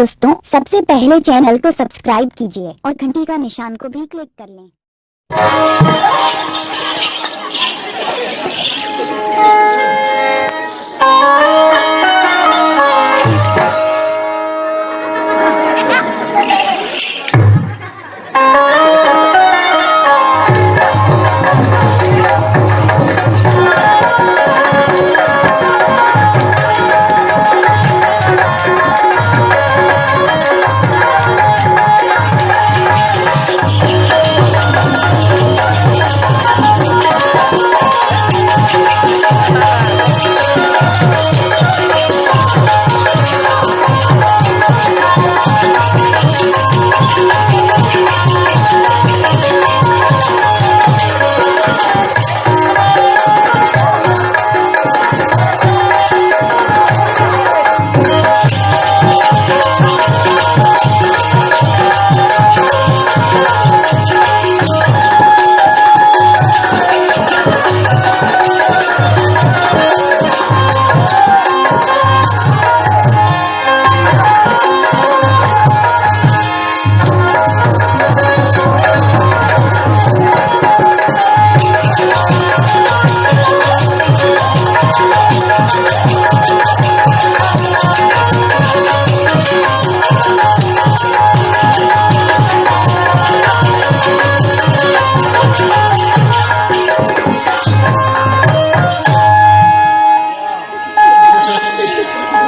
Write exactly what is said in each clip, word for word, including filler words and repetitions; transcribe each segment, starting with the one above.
दोस्तों, सबसे पहले चैनल को सब्सक्राइब कीजिए और घंटी का निशान को भी क्लिक कर लें।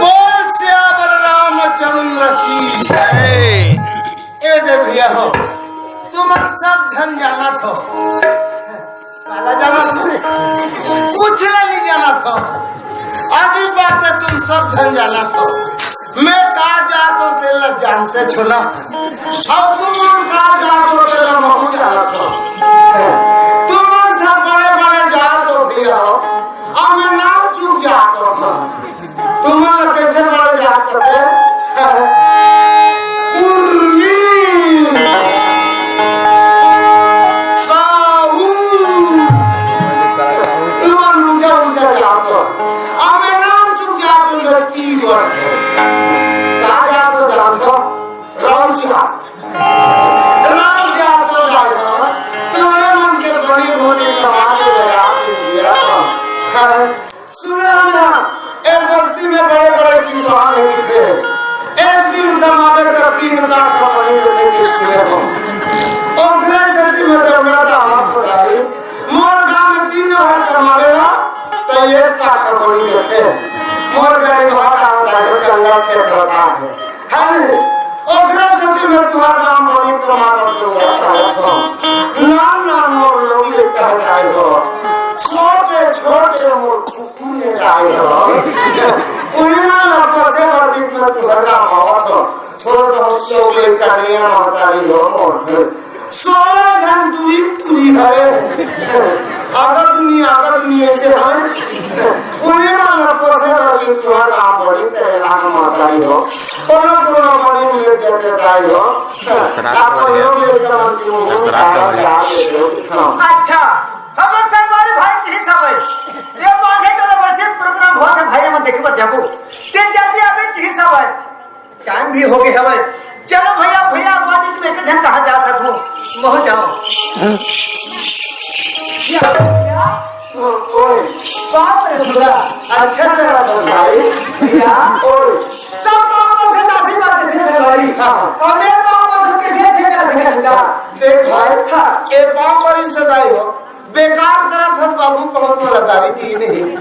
बोल सियावर रामचंद्र की जय। ए दे भैया हो, तुमन सब झन जानत हो। काला जानत हो? कुछ ला नहीं जानत हो। आज ही बात है, तुम सब झन जानत हो। मैं का जात हो, तेला जानते छो ना। अउ तुमन का जात हो, तेला महू जानत हो। तुमन सब बड़े-बड़े जात हो भैया हो, अउ मैं नाम चुक जात हो। तुमन कैसे बड़े जात हो? उर्मी, साहू, तुमन ऊंचा ऊंचा जात हो। अउ मैं नाम चुक जात हो, की बात है? का जात हो, जात हो? राउर जात। राउर जात तो जाए हो, तोरे मन के बनी भोली कमा के लगा के दिया हो। सुने हो ना, ए बस्ती में बड़े-बड़े किसान होथे। एक दिन कमावे त तीन लाख कमाई होथे के सुने हो। ओकरे सेती में दौड़ा दावा खोलाई। मोर गांव में दिन भर कमावे ला, त एक लाख कमाई होथे। मोर गरीब हाथ आवा दाई चंगा छे प्रकार है। अरे, ओकरा सेती में तुहार नाम बनी कमावत हो, नाम नाम मोर लोग ये कह जाए हो, छोटे छोटे मोर कुकुर ये जाए हो। उन्हें ना लपसे वर्दी में तुहार नाम आवत हो, थोड़ा बहुत लोग ये कहानियां महतारी हो मोर। सोलह झन टूरी टूरी हवे। आधा दुनिया, आधा दुनिया से हवे। उहे मन ल पोसे बर भी तुहर आप बड़ी तेरे लाख महतारी हो। कोनो कोनो बड़ी मिले देते दाई हो। ससुराल आप तो लोग ये एकदम अंतिम हो, ससुराल तो सारा है। प्यार दे दो। हाँ। अच्छा, हम संगवारी भाई की सब है। ये बांधे टोला बच्चे प्रोग्राम बहुत है भाई, हम देखे पर जाबो। ते जल्दी आवे की सब है। टाइम भी हो गए हवे। चलो भैया, भैया अगवा जी, तुम एक जन कहाँ जा सकू, महू जाओ। क्या? ओए, बाप रे खुदा, अच्छा करा था भाई। क्या? ओए, सब पाँव पर से दासी बात थे भाई। हाँ। और मैं पाँव पर से कैसे अच्छे करा था खुदा? देख भाई, हाँ। ये पाँव पर ही सदाई हो। बेकार करत हस बाबू, कहत मोला गारी दी नहीं।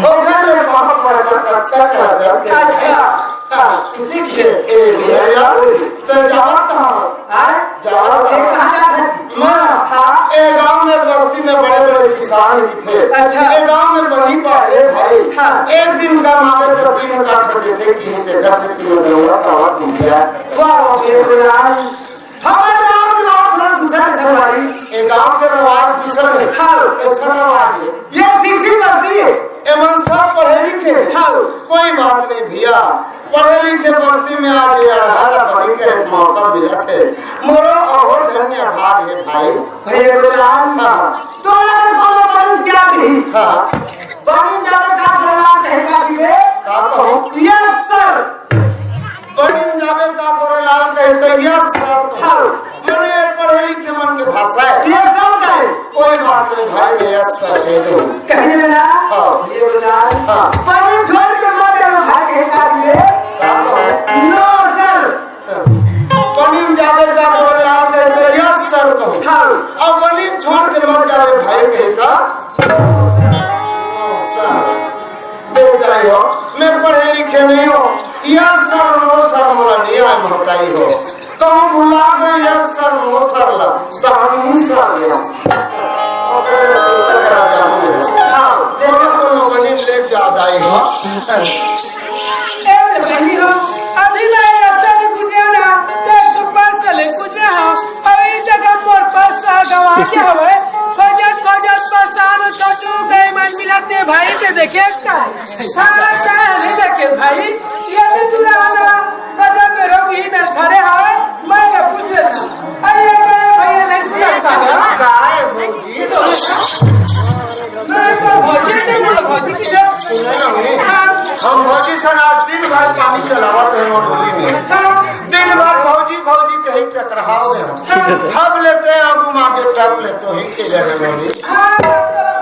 ओखर ले बहुत बड़ा अच्छा करत हस। अच्छा। हाँ, लिख दे। ए भैया, तो जावत कहाँ? हाँ? जावत ये कहाँ? कहाँ जात हस? मैं? हाँ। ए गांव में बस्ती में बड़े-बड़े किसान भी थे। अच्छा। ए गांव में बनी पाए भाई। हाँ। एक दिन का मारे तो तीन काठ देते कि जैसे तीन लोग दावत दिया। वाह, वाह, ये तो यार। हमर गांव के लोग थोड़ा दूसरा है भाई। ए गांव के रवाज दूसर है। हाँ। इसका रवाज है। ये सीधी गलती है। एमन सब पढ़े लिखे। हाँ। कोई बात नहीं भैया, पढ़े लिखे बस्ती में आज ये अड़हर बनी के एक मौका मिला थे। मोरो बहुत धन्य भाग है भाई। भैया गुलाम। हाँ। तोरा अगर कोनो बदन क्या दी? हाँ। बदन जावे का गुलाम है का दी रे? का कहूँ? Yes sir। बहिन जावे यस सर। हाँ। मने पढ़े लिखे मन के भाषा हे। ये सब का हे। कोई बात नहीं भाई, मैं यस सर कह दूँ। कहने में ना, हाँ। ये बोला, हाँ। पनीर छोड़ के मत जाओ भाई, ये का दिए? हाँ। नो सर। पनीर जावे का बोला, कहते, यस सर कहूँ। हाँ। अब पनीर छोड़ के मत जावे भाई, कहता। नो सर। बेटा हो, मैं पढ़े लिखे नहीं हो। यस सर, नो सर, मोला नहीं आय महतारी हो। कहूँ भुला गए यस सर, नो सर ला, तो हम नहीं सर ले। हाँ, देखो तो लोगन ले जा दाई हो। ए, देखी हो, अभी मैं रास्ता में गुजरा ना, तो एक ठो पर्स ले गुजरा हो, अउ ए जगह मोर पर्स गवा के हवे। खोजत, खोजत परेशान हो, छोटू गए मन मिलत ने भाई, ते देखे का? हाँ, का नहीं देखे भाई? ये भी सुना होगा, गजब के रोग ही में खड़े हवे, मैं ये पूछ लेता। अरे, ये भैया नहीं सुना का? काय भौजी? मैं तो भौजी नहीं बोला, भौजी की जब सुनो ना, हम भौजी सन आज दिन भर पानी चलावत हैं वो डोली में। हाँ। दिन भर भौजी, भौजी कहीं टकराव में हम। हाँ। हब लेते हैं, अब माँ के टप लेते ही के जगह में भी। हाँ, तो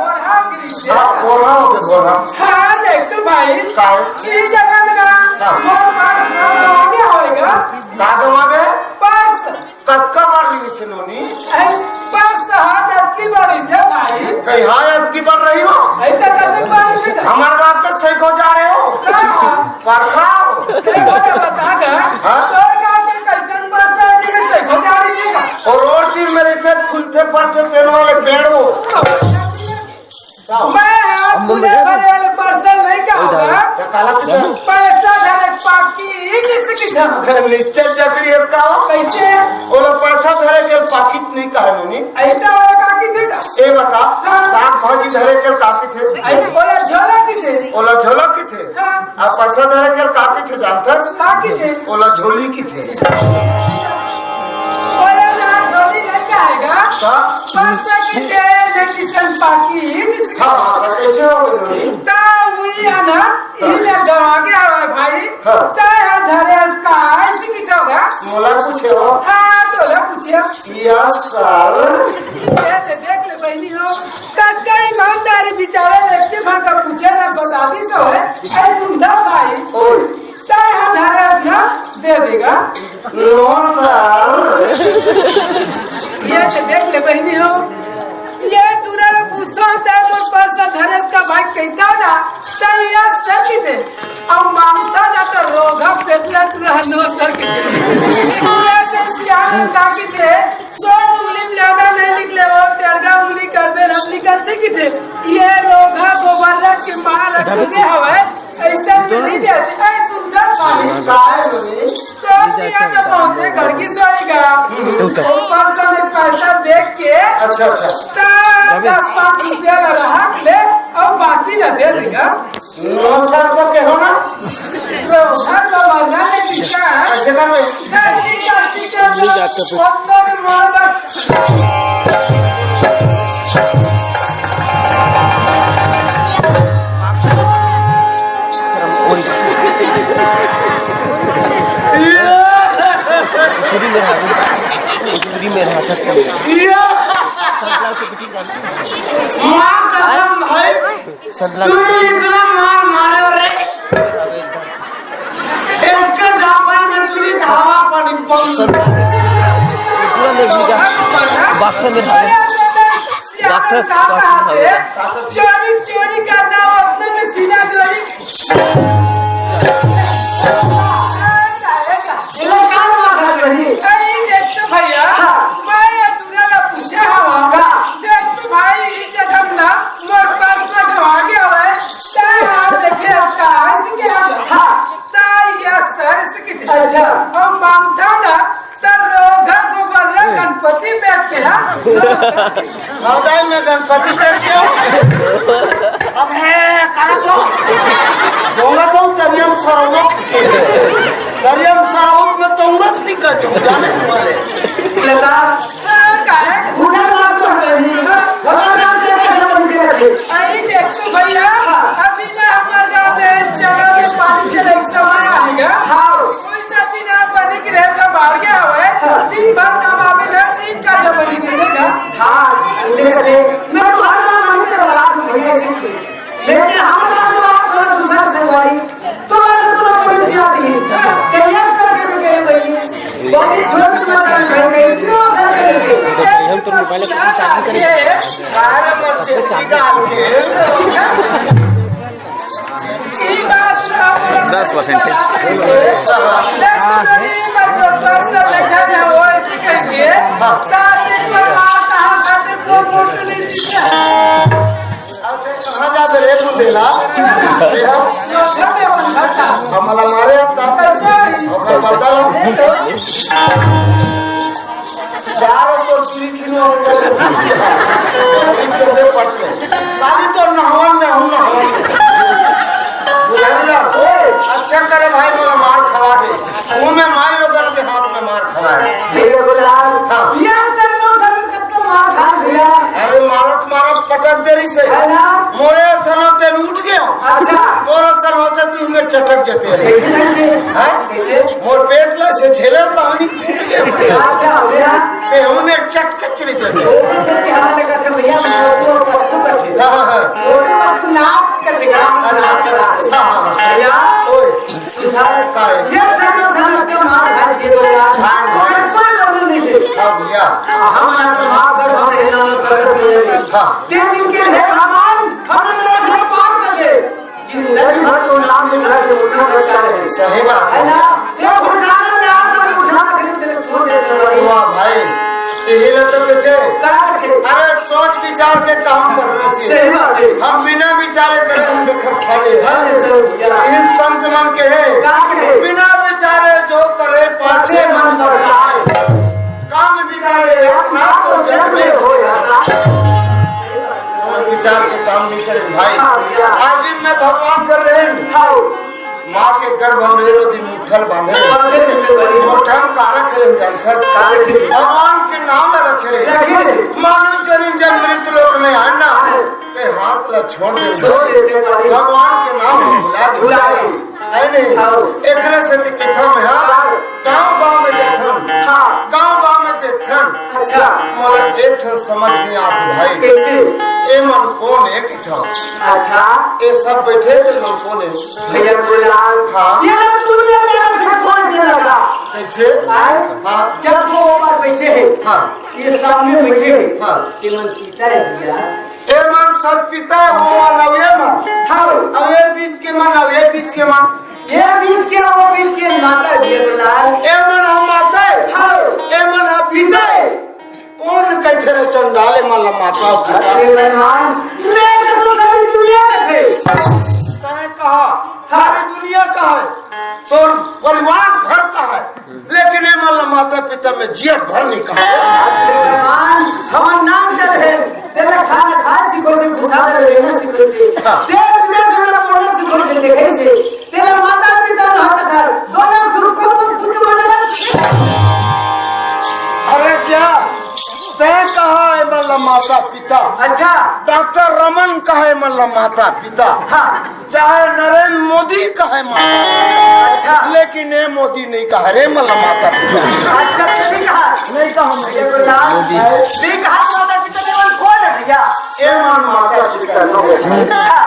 भोरहा गिरी से। हाँ, भोरहा हो गए, भोरहा। हाँ, देख तो भाई। का है? इस जगह में ना, हाँ। मोर पास ना होगा। का गवा गए? पास। कतका बार ली से नोनी? अरे, पास तो हाथ अतकी बार ही थे भाई। कहीं हाँ अतकी बार रही हो? अरे, तो कतक बार ही थे? हमारे बाप तो सही को जा रहे हो। हाँ। परसाओ। ए, वो तो बता दे। हाँ? तोर गाँव के कैसन बस्ता है, जिसमें से गुजारी नहीं का? और रोड तीर में रहते, फूलते पत्ते तेल वाले पेड़ हो। मैं हाँ, हम बोल पूरे रहे हैं। भरे वाले पार्सल नहीं का होगा। तो काला किधर? पैसा धरे पाकी, ये किस की था? नीचे जकड़ी है का हो? कैसे? वो लोग पैसा धरे के पाकिट नहीं कहा नोनी। ऐसा वाला काकी थे का? ए बता, हाँ। साग भाजी धरे के काकी थे। ऐसे बोला झोला की थे? ओला झोला की थे? हाँ। आ पैसा धरे के का कथे जानथस? का कथे? ओला झोली कथे। ओला ना झोली नहीं कहेगा। का? पैसा की दे, नहीं किसन पाकी, नहीं किसन हाँ, हाँ, कैसे हो गई? ता हुई है ना, हाँ। इले दवा गया है भाई। हाँ। चाहे धरे का, ऐसे की होगा? मोला पूछे हो? हाँ, तोला पूछे। Yes sir. ये तो देख ले बहनी हो, कतका ईमानदारी बिचारा, लेके भाग का पूछे ना, बता दी तो है। ऐ सुंदर भाई, ओए। ताय हम धरे ना दे देगा। नो सर। ये तो देख ले बहनी हो, ये दूरा रे पूछता है, तै मोर पर्स धरे का भाई कहता ना, तै ये सच दे। अब मांगता ना तो रोगा पेटला टूरा नो सर के। पूरा जब सियान का के दे, सोच उंगली में ज्यादा नहीं निकले, वो टेढ़ा उंगली कर दे, हम निकलते कि दे। ये रोगा गोबर रख के मार रख के हवे, ऐसा भी नहीं देते। ऐ सुंदर भाई। काय बोले? तो दिया तो पहुंचे घर की सोएगा। ऊपर से मैं पैसा देख के अच्छा, अच्छा। तो दस पाँच रुपया ला रहा ले, और बाकी ला दे देगा। नो सर तो कहो ना। तो घर लो मरना नहीं बिकता है। कैसे करबे? चाची, चाची के अंदर पत्ता में मार बस। पूरी मेरा, पूरी मेरा सकता है। माँ कसम भाई। संतला तू इतना मार मारे हो रे। एक जापान में तू हवा पानी बम। संतला पूरा ले लीजिए। बक्सा में डालो। बक्सा, बक्सा में डालो। चोरी, चोरी करना हो, अपने में सीना चोरी। ये लोग क्या मार रहे हैं? अरे, देख तो भैया, हाँ। मैं ये दूल्हा ला पूछे हवा। का? देख तो भाई, इस जगह ना मोर पर्स गवा गया है। तै हाथ देखे, कहाँ से क्या? हाँ। तै ये सर से किथे? अच्छा। हम मांगता ना, त रोगा गोबर ला गणपति बैठ के, हाँ? हृदय में गणपति बैठ के। अब है, करा तो। जोड़ा तो दरिया में सरोवर। दरिया में सरोवर में तो उड़त नहीं कर, जाने वाले। लगा। हाँ, काहे? उधर बात तो है नहीं। हमारे गाँव से कैसे बन के रखे? अरे, देख तो भैया, हाँ। अभी ना हमारे गाँव से चला के पानी चले, एक समय आएगा। हाँ। कोई सा दिन आप बने की रहे, जब आ गया हो, पहले कुछ चालू करें। दस परसेंट है। अब कहाँ जाबे रे बुंदेला? हमला मारे अब तक। ओकर पता ला। चार सौ तीन किलो अंदर से। खाली तो नहावन में हूँ, नहावन में। बुझलिया? अच्छा करे भाई, मोला मार खवा दे। मुंह में माई लोगन के हाथ में मार खवा दे। भैया बोला, हाँ। यार, सर, वो सर, कब तो मार खा भैया। अरे, मारत, मारत पटक देरी से। है ना? मोरे सनो तेन उठ गयो। अच्छा। तोरा सर होते तू में चटक जते। कैसे, कैसे? हाँ? कैसे? मोर पेट ला से झेले तो हमनी उठ गए। अच्छा, भैया। ते हूँ में चटक चली जाते। वो तो सर के हवाले करते भैया, हम लोग को पशु करते। हाँ, हाँ, हाँ। वो तो पशु नाच करते, नाच करते। हाँ, हाँ, हाँ। भैया। ओए। ये सब जो सब आपका मार खा दिए लोग यार। हाँ। कोई, कोई मतलब नहीं है। हाँ भैया। हम आपका मार कर हम है ना कर सकते हैं। हाँ। तीन दिन के हे भगवान, हमें मेरा घर पार कर दे। जिंदगी भर तो नाम लिख रहे थे, उठना बच्चा है। सही बात है। है ना? ये घुसाना में आकर उठा के तेरे छोड़ देते हैं। वाह भाई। यही ला तो कहते हैं। का कहते हैं? अरे, सोच विचार के काम करना चाहिए। सही बात है। हम बिना विचारे करे, हम देखब खाली है। हाँ, सही बात है। इन संत मन के है। का कहते हैं? बिना विचारे जो करे, पाछे मन पछताए। काम बिगाड़े अपना तो जग में हो जाता। सोच विचार के काम नहीं करे भाई। हाँ, भैया। आज दिन में भगवान कर रहे हैं। हाँ। माँ के गर्भ में रहे दिन मुट्ठल बांधे। बांधे थे बड़ी। मुट्ठल का रखे रहे जानथस। का रखे रहे? भगवान के नाम रखे रहे। रखे रहे। मानव जन्म जब मृत लोक में आना है, ते हाथ ला छोड़ दे। छोड़ दे से बड़ी। भगवान के नाम भुला दे। भुला दे। है नहीं? हाँ। एकरे से तो किथा में, हाँ? हाँ। गाँव गाँव में देखन। हाँ। गाँव गाँव में देखन। अच्छा। मोला एक ठन समझ नहीं आती भाई। कैसे? ए मन कौन है किथा? अच्छा। ये सब बैठे थे लोग कौन है? भैया बोला, हाँ। ये लोग सुनिए, ये लोग से कौन थे लगा? कैसे? आए? हाँ। जब वो ऊपर बैठे हैं, हाँ। ये सामने बैठे हैं, हाँ। ये मन पीता है भैया। ए मन सब पीता है, वो वाला ये मन। हाँ। अब ये बीच के मन, अब ये बीच के मन। ये बीच के, वो बीच के, माता जी बोला। ए मन हम माता है। हाँ। ए मन हम पीता है। कौन कहते रे चंडाल, ए मन ला माता पिता? अरे भगवान, मैं तो तू सभी दुनिया में थे। तैं कहा, सारी दुनिया का है, तोर परिवार भर का है, लेकिन ए मन ला माता पिता में जियत भर नहीं कहा। अरे भगवान, हमर नाम चल है, तेला खाना खाए सिखो से, घुसा दे रहना सिखो से, हाँ। तेल पूरा पूरा बोलना सिखो से, देखे से, तेला माता पिता न हक सर, दोनों सुख को तो खुद बदला। अरे जा, तैं कहा ए मन ला माता पिता? अच्छा। डॉक्टर रमन कहा ए मन ला माता पिता? हाँ। चाहे नरेंद्र मोदी कहा ए माता। अच्छा। लेकिन ए मोदी नहीं कहा रे ए मन ला माता पिता। अच्छा, तो नहीं कहा? नहीं कहा मोदी। ये बता, मोदी। नहीं कहा माता पिता, ए मन कौन है भैया? ए मन माता पिता नो। हाँ।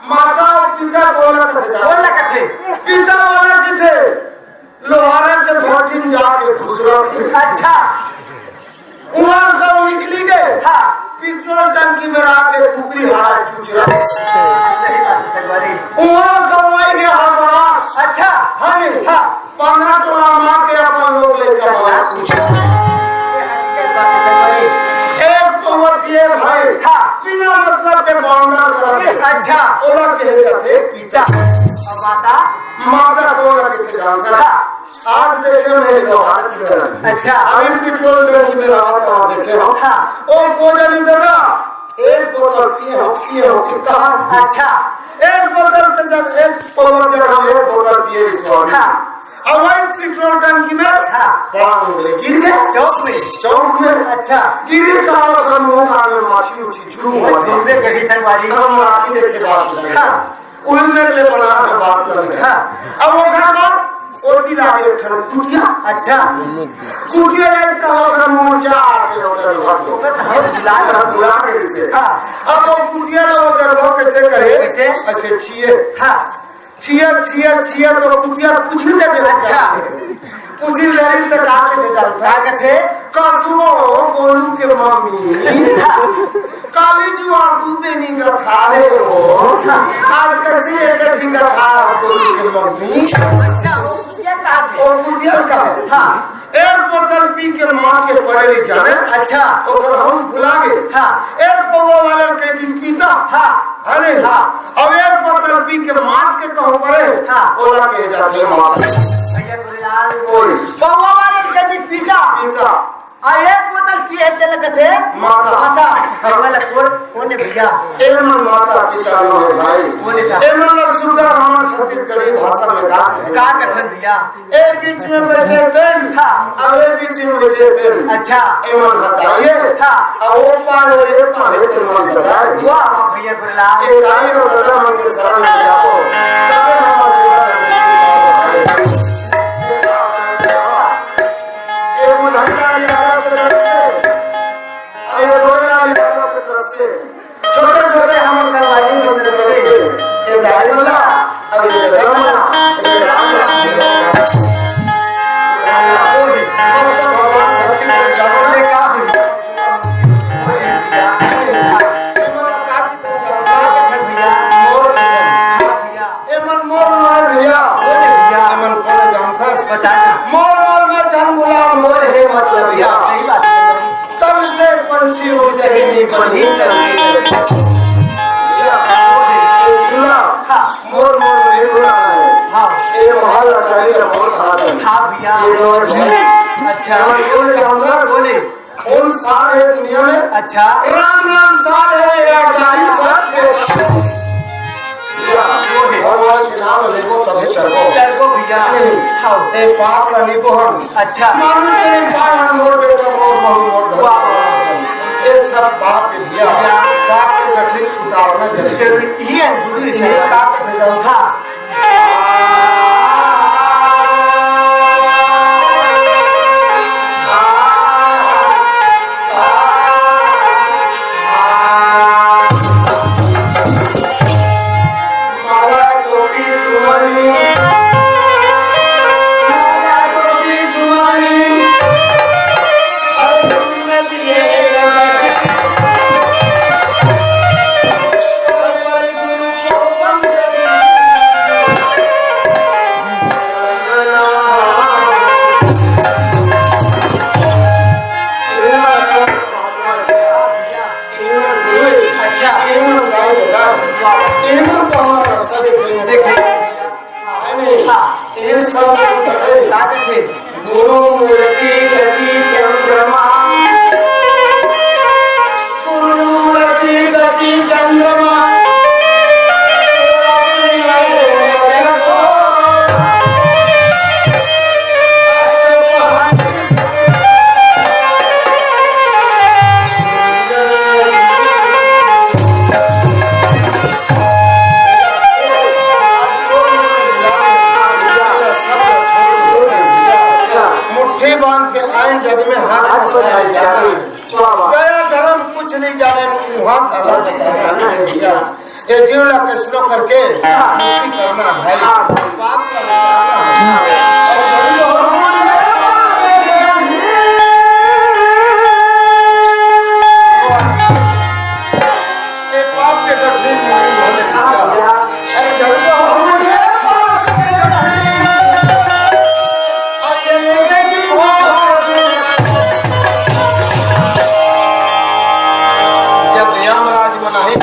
माता अउ पिता बोला कथे। बोला कथे। पिता बोला कथे। लोहारा के भट्ठी में जाके घुसरा। अच्छा। उहाँ से निकली गए। हाँ। पेट्रोल टंकी में आके कुकरी हाड़ा चुचरा। सही बात है, सही बात है। उहाँ से वही के हड़बड़ा। अच्छा। हाँ नहीं। हाँ। पंद्रह टोला मार के अपन लोग लेके आवा। एक पौवा पिए भाई, हाँ। बिना मतलब के बवंडर करत हे। अच्छा। ओला कहे जाथे पिता। अब माता? माता कोन कथे जानत हस? हाँ। आज देखे मैं लोहार जी में। अच्छा। अभी पेट्रोल टंकी में रहा था, देखे हो। हाँ। ओ कोन नहीं दादा, एक बोतल पिए हो, पिए हो, कितना? अच्छा। एक बोतल के जब एक पौवा के हम एक बोतल पिए इस बार। हाँ। अब वही पेट्रोल टंकी में हाँ। पड़ांग हो गए, गिर गए। चौक में? चौक में। अच्छा। गिरे तो हम मुंह कान में माछी उछी छू वो हुआ। झूमे गई संगवारी। हम आँखी देख के बात कर रहे हैं। हाँ। उनमें ले बना के बात कर रहे हैं। हाँ। अब वो घर पर ओती लागे एक ठन कुतिया। अच्छा। कुतिया जाए तो हम मुंह चार के उधर भाग दो। तो हम बुला के दिसे। हाँ। अब वो कुतिया लोग अगर वो कैसे करे? कैसे? ऐसे छिए। हाँ। छिया, छिया, छिया तो कुतिया पूछी दे दे। अच्छा। पूछी दे रही तो का के दे जाता? का कथे? कसमो गोलू के मम्मी, काली जुआर दू बेनी गथा हे हो। आज कइसे एक ठी गथा गोलू के मम्मी। अच्छा, वो कुतिया का है। वो कुतिया का है। हाँ। एक बोतल पी के मार के परे रही जाने। अच्छा। ओकर हम भुला गए। हाँ। एक पौवा वाला के दिन पीता। हाँ। है नहीं? हाँ। अब एक बोतल पी के मार के कहूँ परे। हाँ। ओला के जाते मार। भैया गुरुलाल। ओए। पौवा वाला के दिन पीता। पीता। आ एक बोतल पिए तेला कथे माता। माता। ए वाला कोन, कोन हे भैया? एमन माता पिता नो हे भाई। कोन हे? एमन ला सुग्घर हमन छत्तीसगढ़ी भाषा में का कथे? का कथन भैया? ए बीच में बचे तेन, हाँ। अब ए बीच में बचे तेन। अच्छा। एमन हटाइए। हाँ। अब वो पार हो, ये पार है, तेन मन बताए। वाह, वाह, भैया गुरुलाल। ए दाई और दादा मन के शरण में जाओ। तबे हम आशीर्वाद ये बुझाना यादव के तरफ से, ये गोरेलाल यादव के तरफ से, छोटे छोटे हमर संगवारी के तरफ से, ये दाई वाला, अब ये दादा वाला, ये राम वाला। मस्त भगवान भक्ति में जागरण में का हुई? एमन मोर नोहे भैया। बोले भैया। एमन कोन जानथस? बता ना। मोर मोर में झन बुला, मोर हे मतलब भैया। सही बात है। तब से पंछी उड़ जही नी बनी तब से। भैया, ये झूला, हाँ। मोर मोर में झूला है। हाँ। ये महल अटारी का मोर हाथ है। हाँ भैया। ये मोर है। अच्छा। एमन कोन जानथस? बोले। कौन सार है दुनिया में? अच्छा। राम नाम सार है, ये अटारी सार है। भगवान के नाम लेबो तभे तरबो। तरबो भैया। नहीं। हाँ। ए पाप ला निबो हम। अच्छा। मानू के पार हम मोर बेटा, मोर बहू, मोर घर। वाह, वाह। ये सब पाप के भैया। भैया। पाप के गठरी उतारना जरूरी। जरूरी। ये है गुरु ये जी। पाप के जरूरत था। अच्छा। देखिए। हाँ। गुरु मूर्ति गति चंद्रमा, गुरु मूर्ति गति चंद्रमा। मुट्ठी बांध के आइन जग में हाथ पसारे जाना। गया धर्म कुछ नहीं जाने, वहाँ का अलग बताना है भैया। ये जीव ला कैसनो करके मुक्ति करना है। पाप का निपटाना है। और धर्म जब यमराज मन आही,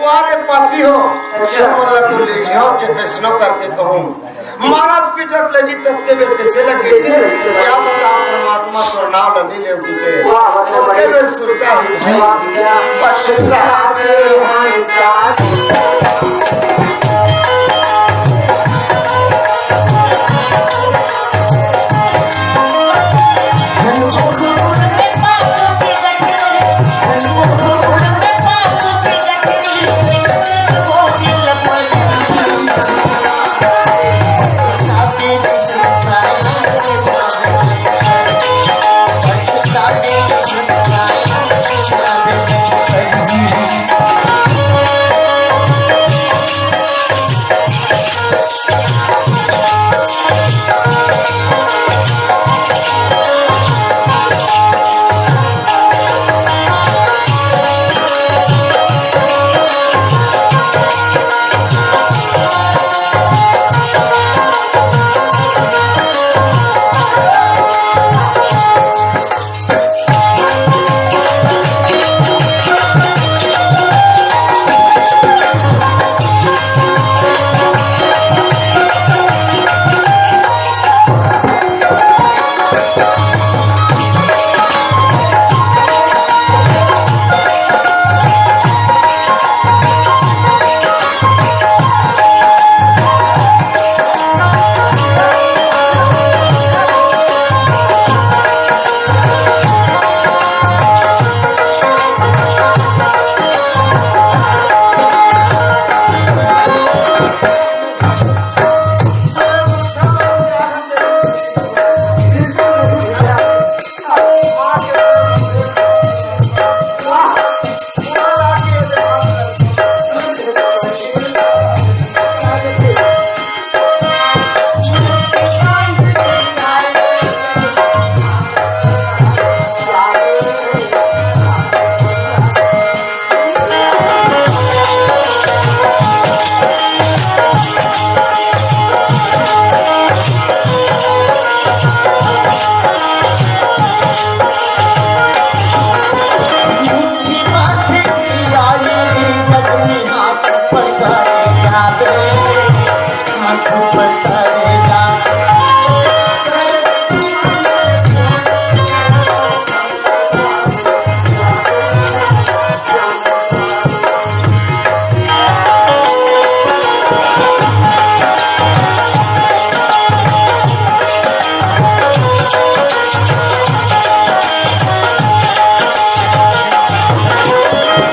"वाह रे पापी हो, अच्छा। तुमन ला तो ले गयो, चे कैसनो करके कहूँ।" मारत पीटत लगी तब के बेर कैसे लगे? कैसे लगे? क्या पता परमात्मा तोर नाम ल नहीं ले उठे। वाह, वाह, वाह। तब के बेर सुरता ही नहीं। वाह, वाह। पछतावे हैं साथ।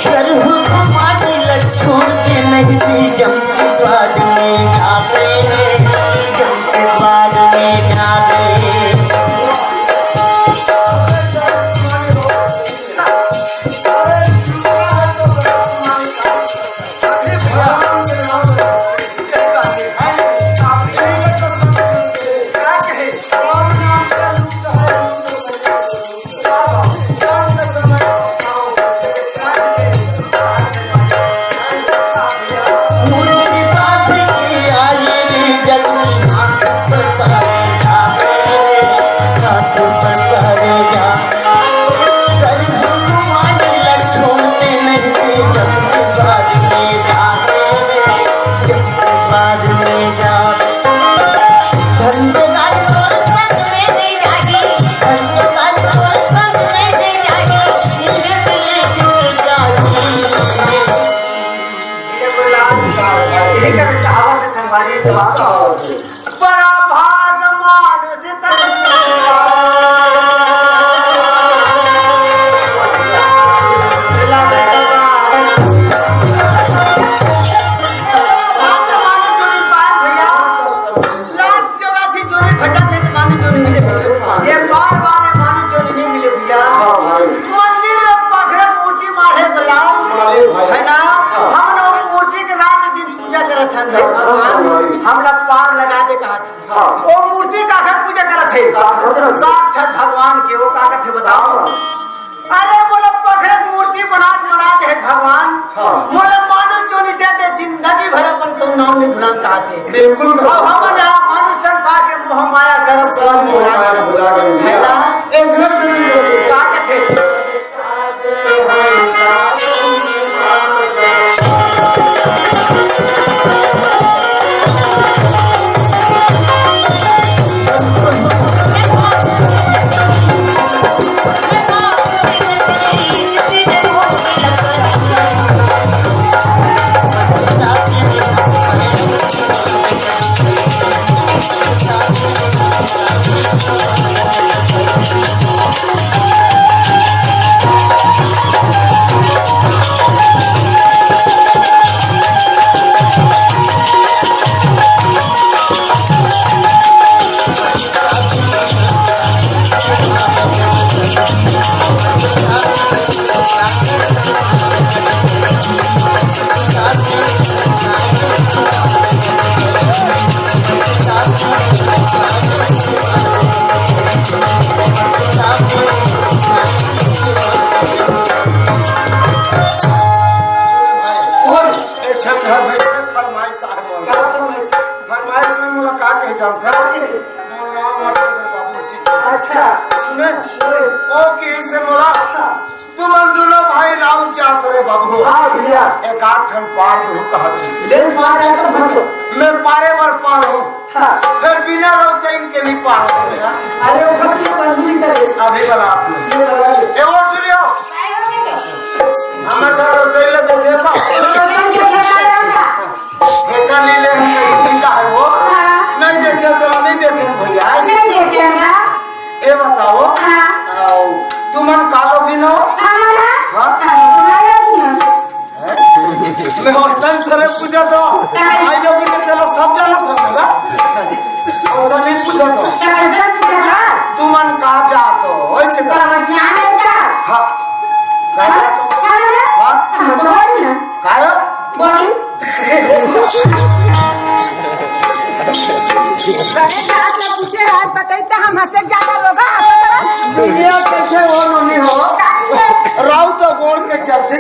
करहु गुमान ल छोड़ के नहीं दी जम के द्वार में जावे रे, जम के द्वार में जावे। बड़ा भाग मानुष तन। भैया, लाख चौरासी जोनी घटा से मानुष जोनी मिले। ये बार बार ये मानुष जोनी नहीं मिले भैया। हाँ भाई। मंदिर में पखरत मूर्ति माढ़े बुलाओ। माढ़े भाई। है ना? हाँ। हम लोग मूर्ति के रात दिन पूजा करत हन। हाँ, हाँ, भाई। हमला पार लगा दे कहा था। हाँ। वो मूर्ति का घर पूजा करत है। हाँ, हाँ। साक्षात भगवान के वो का कथे बताओ। हाँ। अरे बोला पखरत मूर्ति बना के बना दे है भगवान। हाँ। बोले मानो जो नहीं देते जिंदगी भर अपन तुम नाम नहीं भुलान कहा थे। बिल्कुल। अब हम ना मानुष तन पाके मोह माया गर्व सब मोह माया भुला गए। है ना? एक मिनट से नहीं बोलते। का कथे? एक ठन घर में फरमाइश आहे मोला। का फरमाइश? फरमाइश में मोला का कहे जानत हस? मोर नाम मत ले बाबू जी। अच्छा। सुने? सुने। ओ कहिस हे मोला, तुमन दूनों भाई राउत जात रे बाबू। हाँ भैया। एक आध ठन पार दू कहत हे। ले पार जाए तो भर दो। मैं पारे बर पार हूँ। हाँ। फिर बिना रौतइन के नहीं पार होता। अरे, वो खत्म कर, दूरी कर दे। अभी वाला आप लोग। ये वाला ले। ए, वो सुनियो। हमें सर रौतइन ले तो देखो। एकर लीले हम कहीं नहीं का है वो। हाँ। नहीं देखे तो नहीं देखे भैया। नहीं देखेगा। ये बताओ। हाँ। आओ, तुमन कालो बिनो? हाँ, हाँ। हाँ? हाँ, तुम्हारे बिनो। मैं वैसन थोड़े पूछत हँव। काहे? भाई लोग के चलो सब जानत हन ना। वैसा नहीं पूछत हँव। तो कैसे पूछेगा? तुमन का जात हो? वैसे तो का? हम जान लेता। हाँ। का हाँ? जात हो? हाँ, हाँ। हाँ? हाँ, तो बोल ना। का हो? बोल। अरे, जात ला पूछे, आज बताई तो हम हंसे ज्यादा लोग, हंसे तरस। दुनिया कैसे हो, मम्मी हो? राउत गोड़ के चलते।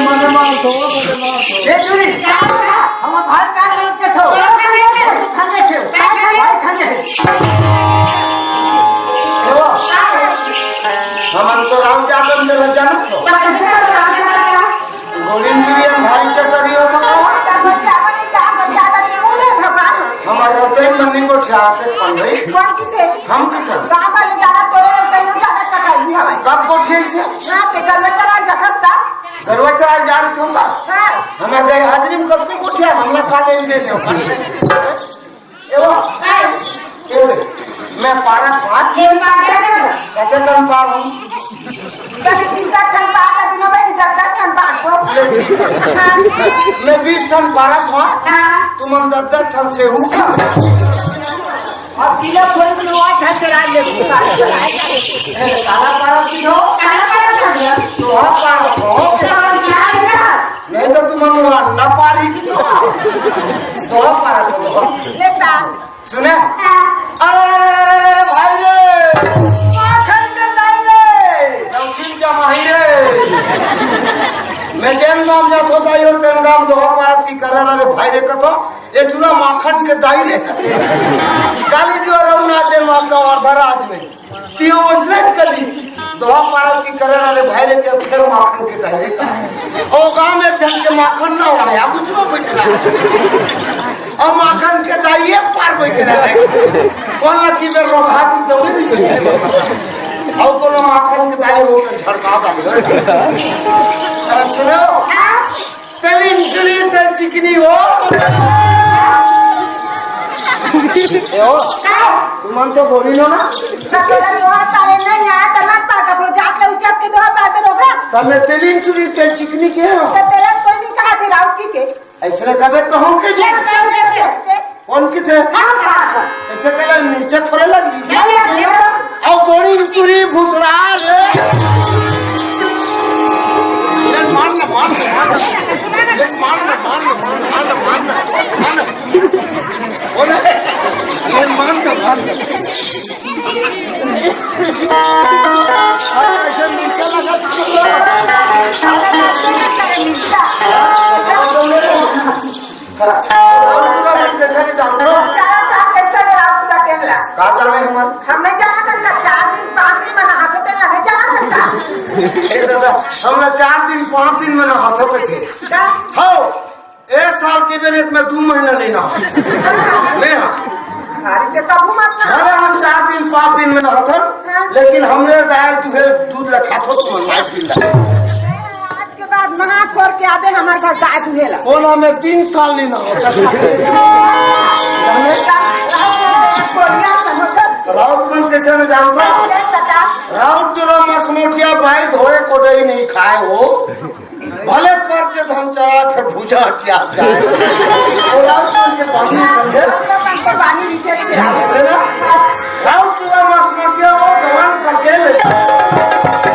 मने मार दो, मने मार दो। ए, सुनी, क्या हो गया? हम भाई का गलत के थो? क्या कर रहे थे? खाने थे। क्या कर रहे थे? भाई खाने थे। देखो, हमन तो राउत जात में लग जाना थो। तो कैसे कर रहा है? गोविंद प्रियन भारी चटरी होता। क्या कर रहा है? आज जान तुम का? हाँ। हमारे गैर हाजिरी में कतको गोठिया हमला खा ले दे दे। ए वो? हाँ। ए, मैं पारा खा। ये पारा का? कैसे कम पार हूँ? कभी तीस ठन पार का दिनों में दस दस ठन पार को। हाँ। मैं बीस ठन पारा खा। हाँ। तुम हम दस दस ठन से हूँ। अब बिना फोन में आवाज घर चला ले। काला पारा की हो? काला पारा का हो? तो हम पारा हो। तो हम क्या है ना? नहीं तो तुम हम ना पारी की तो। तो हम पारा को दो। लेता। सुने? हाँ। अरे, अरे, अरे, अरे, अरे, भाई रे। माखन के दाई रे। नमकीन जमाई रे। मैं जैन नाम जात होता यो, तेन नाम दो पारा की करे रे भाई रे कतो। ये चूरा माखन के दाई रे। काली जो रघुनाथ दे माँ का वर्धा राज में। तियो ओसने कदी दोहा पारा की करे रे भाई रे के फेर माखन के दाई रे का। ओ गांव में चल के माखन ना हो रहा, कुछ में बैठ रहा। और माखन के दाई एक पार बैठ रहा। कौन ना की बेर रोधा की दौड़ी भी बैठ रहा। और कौन माखन के दाई हो के झड़का दाई। अरे सुनो। तेल इंचुरी, तेल चिकनी हो। ए हो, तुमन तो बोली नो ना। तो तोला दोहा पारे नहीं आया, तो मत पार, ककरो जात ले उचक के दोहा पार दे लोगा। तब मैं तेल इंचुरी, तेल चिकनी के हो। तो तेला कोई नहीं कहा थे राउत की के। ऐसे कबे तो हम के ये जान कर दे। कौन की थे? हम कहा था। ऐसे कहला नीचे थोड़े लगी। नहीं, नहीं, नहीं। और गोरी तुरी भुसड़ा रे। ये मार ना, मार ना, मार ना। ये मार ना, मार ना, मार ना, मार ना, मार ना। बोले, ये मार ना, मार ना। ऐसे नीचे लगा। राउत चूरा मन कैसे नहीं जानता? सारा साल कैसे नहीं राउत चूरा टेमला? का जाने हमन? हम नहीं जाना था, चार दिन, पाँच दिन में नहाते थे, नहीं जाना था। ए दादा, हमला चार दिन, पाँच दिन में नहाथो के थे। का? हो, एक साल के बेरे में दू महीना नहीं नहा। मैं हाँ। अरे, ते कबू मत नहा। भले हम चार दिन, पाँच दिन में नहाथन, हाँ। लेकिन हमरे गाय दुहे दूध ला खाथो तो मन लाइफ पिंदा। आज के बाद मना खोर के आबे हमर घर गाय दुहेला। कोना में तीन साल नहीं ना होता। कोरिया समझत। राउत मन कैसे न जानता? कैसे पता? राउत चूरा मसमोटिया भाई धोए कोदई नहीं खाए हो। भले पर के धन चरा फिर भुजा हटिया जाए। राउत मन के पानी समझे। पानी नीचे से। है ना? राउत चूरा मसमोटिया वो गरम करके ले।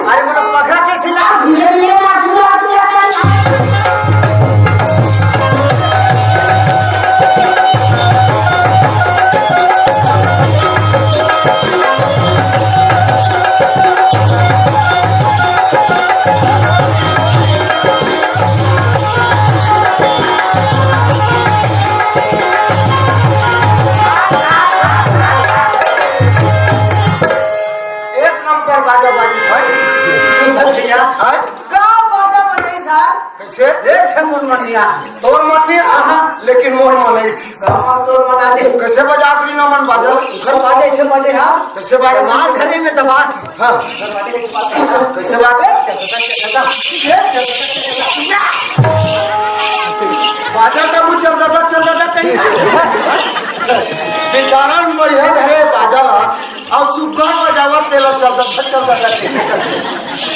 अरे, मतलब, पकड़ा के खिला। एक नंबर बाजा बाजी भाई। सुंदर भैया। हाँ? का बाजा बजाई सर? कैसे? एक ठे मोर मनिया। तोर मनिया? हाँ। लेकिन मोर मनिया। हाँ, तोर मना दे। कैसे बजा करी ना मन बाजा? सब बाजे, सब बाजे, हाँ। कैसे बाजे? माल घरे में दबा। हाँ। कैसे बात है? बाजा का मुंह चल जाता, चल जाता कहीं। बेचारा बढ़िया धरे बाजा ला, और सुग्घर बजावत तेला चल जाता, चल जाता कहीं।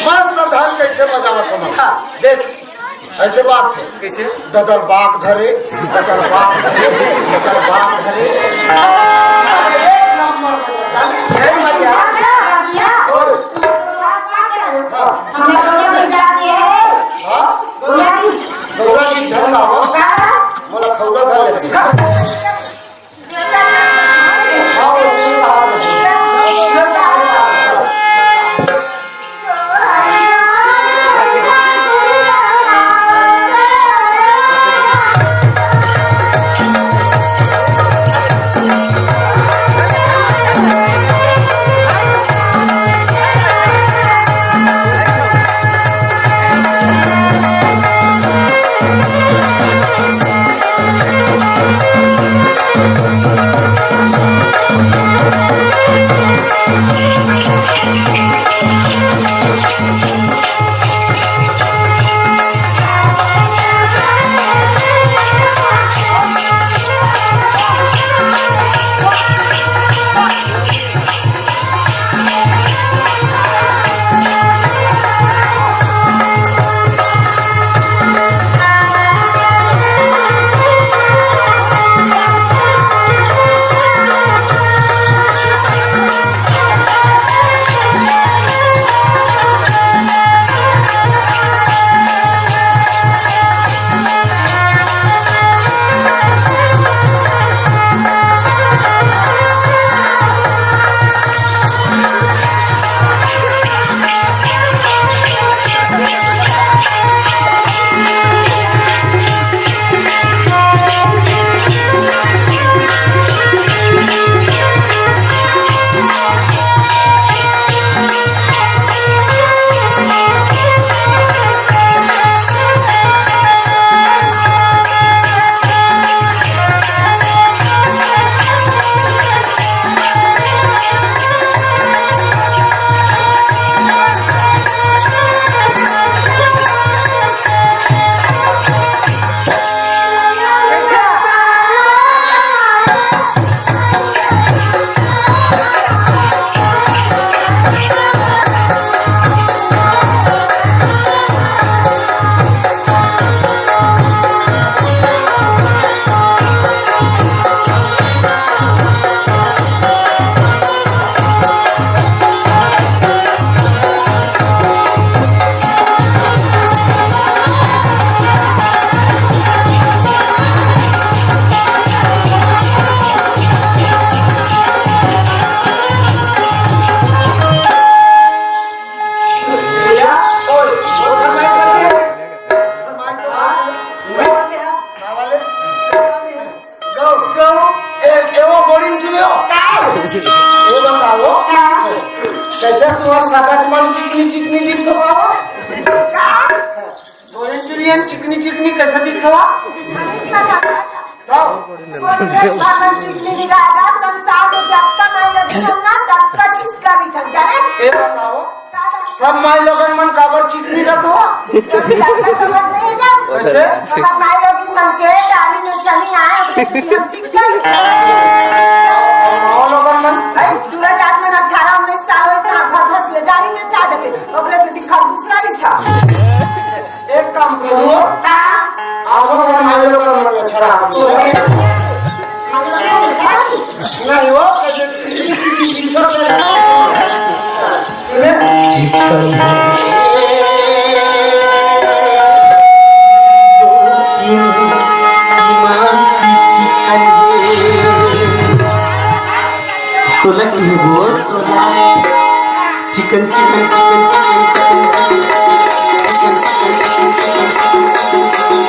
मस्त धर कैसे बजावत हम। हाँ। देख, ऐसे बात है। कैसे? ददर बाग धरे, ददर बाग धरे, ददर बाग धरे। एक नंबर। जय मैया। और हाँ? गौरा की झंडा हो। मोला खौरा धर लेती। हाँ, वो सुन रहा है। चिकनी चिकनी कैसे दिखत हवय? तो? कोई अपन चिकनी निकाला, संसार में जब तक नहीं लगी हम ना, तब तक चिकन नहीं था, जाने? ये बताओ, सब माई लोगन मन काबर चिकनी रखो? तो फिर आपका समझ नहीं है क्या? कैसे? तो सब माई लोग मन के दाढ़ी में चली आए, अपने चिकनी हम चिकन। और लोगन मन? भाई, दूरा जात में अठारह उन्नीस साल होए, कहाँ घर घस ले, दाढ़ी में चा देते, ओकरे से दिखा दूसरा दिखा। एक काम करो, हाँ। आप लोग हमारे लोग का मन अच्छा रहा। नहीं, वो तोला की बोल, तोला। Chicken, chicken, chicken, chicken, chicken, chicken, chicken, chicken, chicken, chicken, chicken, chicken, chicken.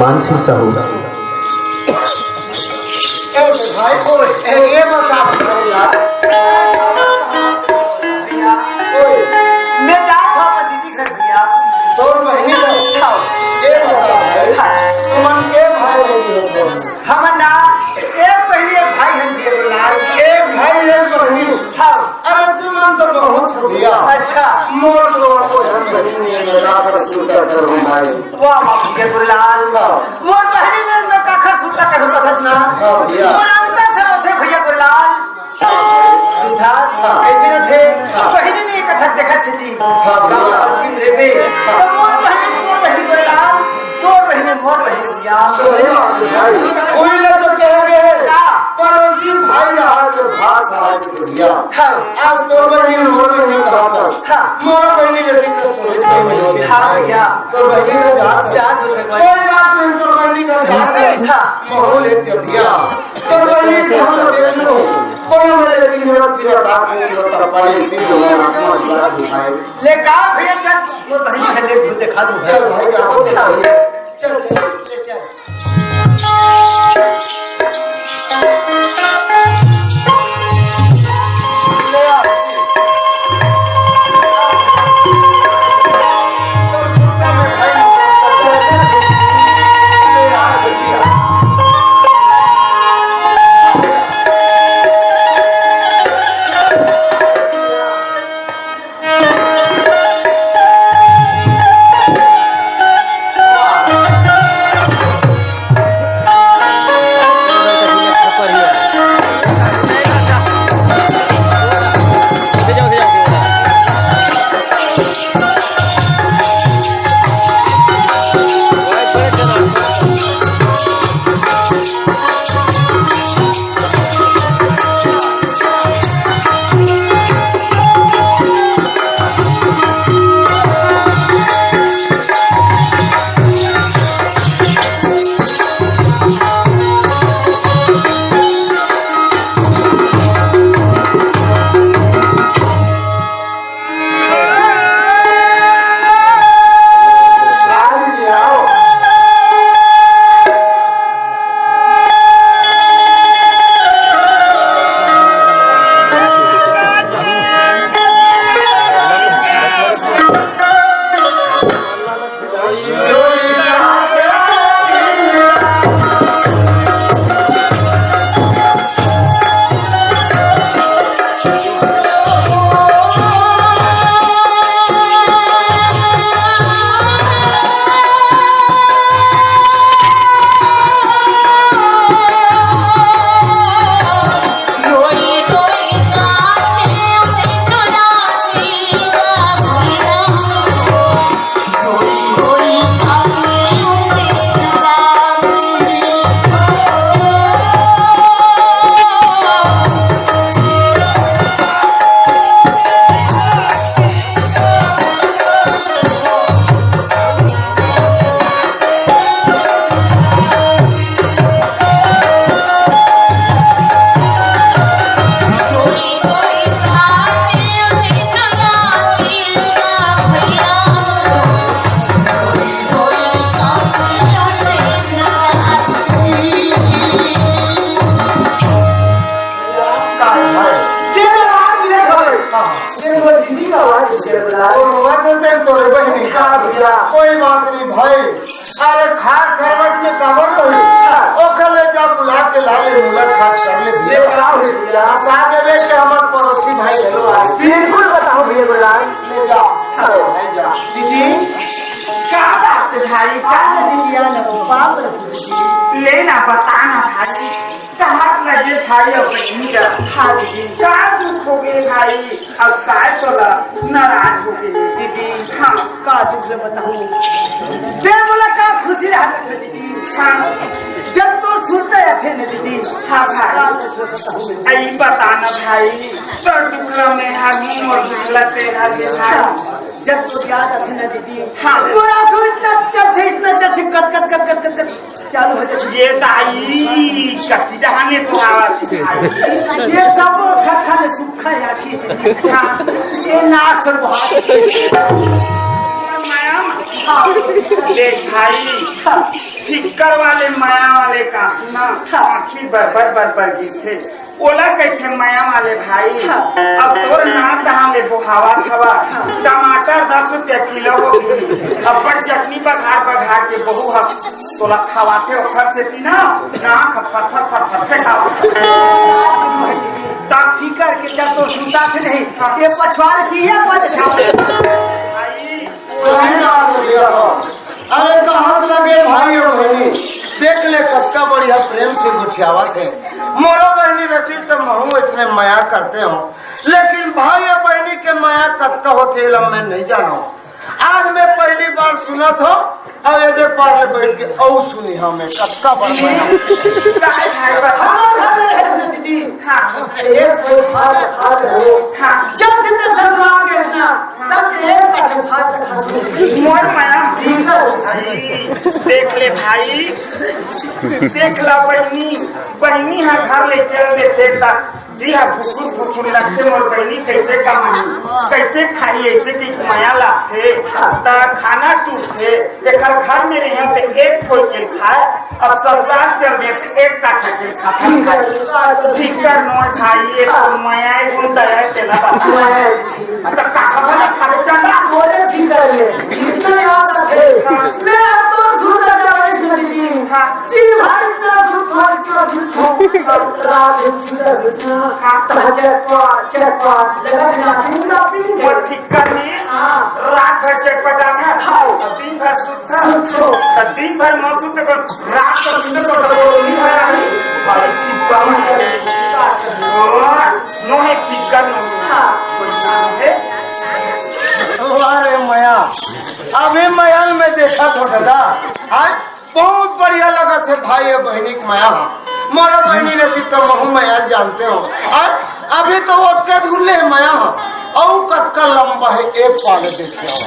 Mansi Sahu. ए भाई, ओए, ए, ए बता, भैया। ओए, मैं जात हूँ अपने दीदी घर, भैया। तोर बहिनी घर। हाँ। ए बता, भाई। हाँ। तुमन के भाई बहिनी हो? हमन ना, एक बहिनी, एक भाई हन, भैया गुरुलाल। एक भाई, एक बहिनी। हाँ। अरे, तुमन तो बहुत हो भैया। अच्छा। मोर तो कोई हम बहिनी नहीं है, मैं रात को सुनता करूँ भाई। वाह, वाह, भैया गुरुलाल। हाँ। मोर बहिनी में मैं काखर सुरता करूँ कथस ना। हाँ, भैया। मोर अंतर से होथे, भैया गुरुलाल। विधान, हाँ। कैसे होथे? हाँ। बहिनी ने कथक देखा छिती। हाँ, भैया। अंतिम रे बे। हाँ। तो मोर बहिनी, तोर बहिनी गुरुलाल, तोर बहिनी, मोर बहिनी भैया। सही बात है भाई। वही लोग तो कहेंगे, हाँ। पड़ोसी भाई रहा जो भास रहा जो दुनिया। हाँ। आज तोर बहिनी मोर बहिनी कहा था। हाँ। मोर बहिनी जैसे तो तोर बहिनी होती है। हाँ, भैया। तोर बहिनी का जात है। जात हो सकता है। कोई बात नहीं, तोर बहिनी का जात है। हाँ। माहौल है जब दिया। तोर बहिनी को हम देख लो। कोनो मेरे दिन में फिर रात में जो पानी पी लो, मैं आत्मा जात है। ले का भैया, चल, तोर बहिनी का देख, देखा दूँ। चल भाई, जा। चल, चल, चल, चल। कोई बात नहीं भाई, अरे खार खरवट में काबर रही, ओकर ले जा बुला के ला ले, मुलाकात कर ले भैया। का हो भैया? बता देवे कि हमर पड़ोसी भाई हेलो आ। बिल्कुल बताओ भैया गुलाब। ले जा, ले जा। दीदी, का बात है भाई? का ना दीदी, आ ना, बाप रे। ले ना, बता ना भाई। कहाँ लगे भाई और बहनी का? हाँ दीदी। का दुख हो गए भाई? अब काय तोला नाराज हो गए? दीदी, हाँ। का दुख ले बताऊं? ते बोला का खुशी रहत है दीदी? हाँ। जब तोर सुनते आथे ना दीदी। हाँ भाई। का दुख ले बताऊं? आई बता ना भाई, तोर दुख ला मैं हर हूँ और दुख ला तेरा ले भाई। जब तोर याद आथे ना दीदी। हाँ। तोर आँसू इतना चलथे, इतना चलथे, कत, कत, कत, कत, कत, कत। चालू हो जाए। ये दाई, कति डहाने तो आवाज आई। ये सब खखा ले सुखा या की। हाँ। ये ना सर बहुत। मैम, हाँ। देख भाई, हाँ। ठिक्कर वाले मया वाले का ना, हाँ। आँखी बरबर बरबर गिरथे। ओला कइसे मया वाले भाई? हाँ। अब तोर नाक डहान ले बोहावत हवा। हाँ। टमाटर दस रुपया किलो हो गे। अब्बड़ चटनी बघार बघार के बहू ह तोला खवाथे, ओखर सेती ना नाक ह फर फर फर फर फेंकावत। ता फिकर के जा तो सुनता थे नहीं। हाँ। ये पछवार थी या पछवार? भाई। सही बात है भैया। अरे कहत लगे भाई और बहनी, देख ले कतका बढ़िया प्रेम से गोठियावत हे। मोरो बहनी रहती त महू इसने मया करते हो, लेकिन भाई और बहनी के मया कतका होथे एला मैं नहीं जानो। आज मैं पहली बार सुनत हो, अब एदे पार ले बैठ के अउ सुनी हूँ मैं कतका बार मया। हाँ, हाँ, दीदी। हाँ। एक दो साल, साल हो। हाँ। जब से तो ससुराल गए ना, तब एक कट्ठे भात खा चुके। मोर मया भीतर। भाई, देख ले भाई, देख ला बहिनी, बहिनी हा घर ले चल देथे त जी हा भुकुर भुकुर लगथे। मोर बहिनी कैसे कमाही, कैसे खाही, ऐसे की मया लागथे त खाना टूटथे। एकर घर में रहियो त एक कोई के खाए, अब ससुराल चल दे त एक काठा के खाता खाए। फिकर नोय भाई, ये तो मया गुण दया तेला बता। त का खबर खाबे चंदा? बोले फिकर में इतना याद आथे। मैं अब तो सुंदर जवानी सुन दी। हाँ। दिन भर इतना सुन था, इतना सुन था। रात में सुंदर सुन था। हाँ। तो चटपट, चटपट, लगा दिला, दिन का पीने। वो फिकर नहीं। हाँ। रात भर चटपटाना। हाँ। और दिन भर सुन सुन तो। त दिन भर मौसम पे तो रात को दिन को तो बोल नहीं रहा है। अरे की बात है। नोहे ठीक कर नो। हाँ। कोई काम है? अरे मया, अभी मया में देखा तो दादा, आज बहुत बढ़िया लगत हे भाई, ये बहिनी के मया। मोर बहिनी रहती त महू मया जानते हो। हाँ? अभी तो ओतके धुल्ले मया ह, अउ कतका लंबा हे, एक पाले देख के आओ।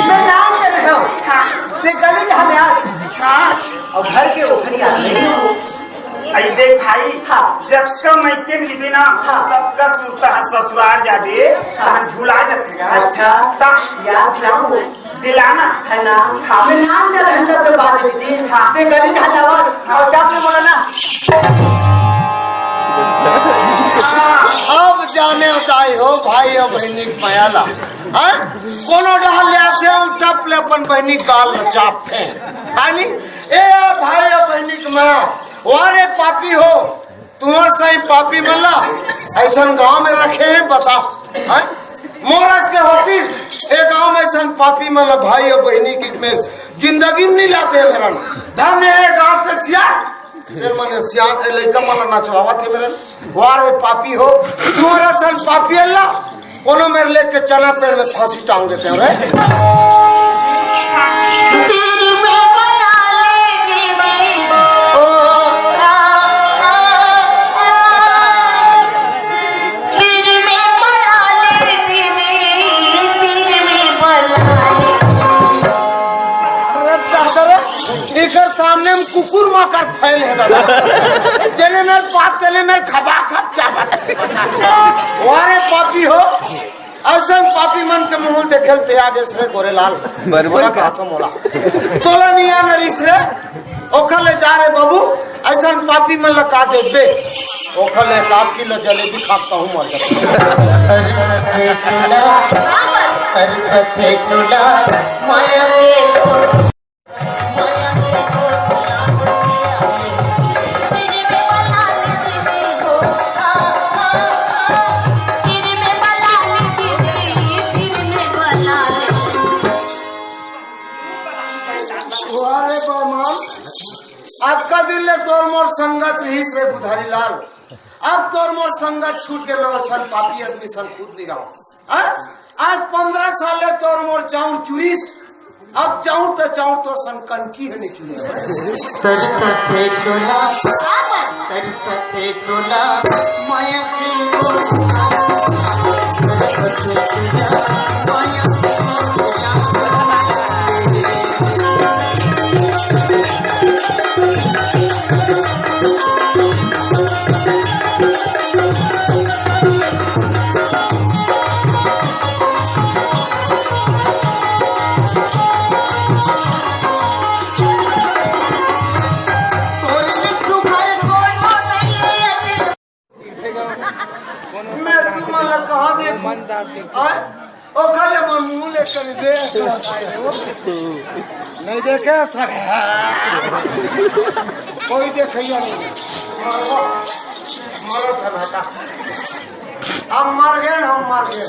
मैं नाम ले रहे हो। हाँ। ते गली ढाले आज। हाँ। और घर के ओखरी आ रही हो। आई देख भाई, हाँ। जतका मइके मिलबे ना, हाँ। ततका सुरता ह ससुराल जाबे, हाँ। तहन भुला जाथे यार। अच्छा। ता याद दिलाओ। दिलाना। है ना? हाँ। मैं नाम से रहता तो बात हुई थी। हाँ। ते गली ढाला बस। हाँ। और क्या बोला ना? अब जाने उताई हो भाई और बहिनी के मया ला। हैं? कोनो डहर ले आथे, उ टप ले अपन बहिनी गाल ल चापथे। है नी? ए भाई और बहिनी के मया, वारे पापी हो, तुंहर सही पापी मन ला अइसन गांव में रखे हैं, बता। हैं? मोर अस के होतिस, ए गांव में अइसन पापी मन ला भाई और बहिनी के में जिंदगी में नहीं लाते मेरन। धन्य हे गांव के सियान, ए मने सियान, ए लइका मन ला नचवावत हे मेरन। वारे पापी हो, तुंहर असन पापी ला कोनो मेर लेके चना पेड़ में फांसी टांग देते हैं रे। तीर में बना ले दीदी। ओ, आ, आ, आ, आ। तीर में बना ले दीदी, तीर में बना ले। अरे दादा रे, एकर सामने में कुकुर माकर फैल है दादा। जेने मेर पात, तेने मेर खबा खब चाबत। वारे पापी हो, अइसन पापी मन के मुंह देखे ल तैयार देस रे गोरेलाल। बरोबर मोला का? कहा तो मोला। तोला नहीं आना रिस रे, ओखर ले जा रे बाबू, अइसन पापी मन ला का देखबे? ओखर ले एक आध किलो जलेबी खा के कहूँ मर जाता। तरसथे टोला माया के शोर, माया के शोर, वाह रे बा माँ, अतका दिन ले तोर मोर संगत रहिस रे बुधारी लाल, अब तोर मोर संगत छूट गे, मैं असन पापी आदमी सन खुद नहीं रहूं। हाँ? आज पंद्रह साल ले तोर मोर चाउर चुरिस, अब चाउर त चाउर तोर सन कनकी ह नहीं चुरे। तरसथे टोला, तरसथे टोला, माया के शोर, तरसथे टोला, माया के शोर। मैं तुमन ला कहाँ देखूं? आय? ओखर ले मोर मुंह ले कर दे। नहीं देखे सब। कोई देखैया नहीं। मरो, मरो था बेटा। हम मर गए, हम मर गए।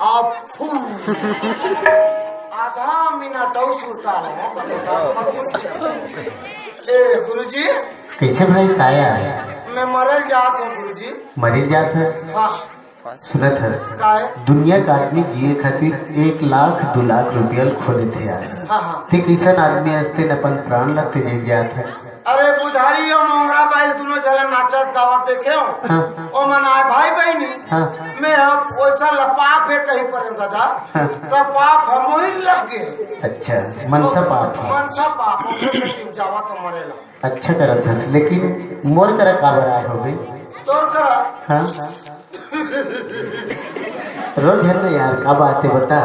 आप फू। आधा मिनट अउ सुरता रहे। ए गुरुजी। कैसे भाई, काया? मैं मरल जात हूँ गुरुजी। मरल जात हस? हाँ। सुनत हस? काय? दुनिया का आदमी जिए खातिर एक लाख दो लाख रुपया खो देथे यार। हाँ, हाँ। ते कैसन आदमी हस तेन अपन प्राण ला तेजे जात हस? अरे बुधारी अउ मोंगरा बाई दुनों झन नाचत गावत देखे हो। हाँ। ओमन आय भाई बहिनी। हाँ। मैं अब वैसा लपाप है कहीं पर दादा। हाँ। तो पाप हम ही लग गए। अच्छा, मनसा पाप है। मनसा पाप, हम लोग के जावा तो मरेला। अच्छा करत हस, लेकिन मोर करा काबर आय होबे? तोर करा? हाँ। रोज है ना यार, का बात है बता।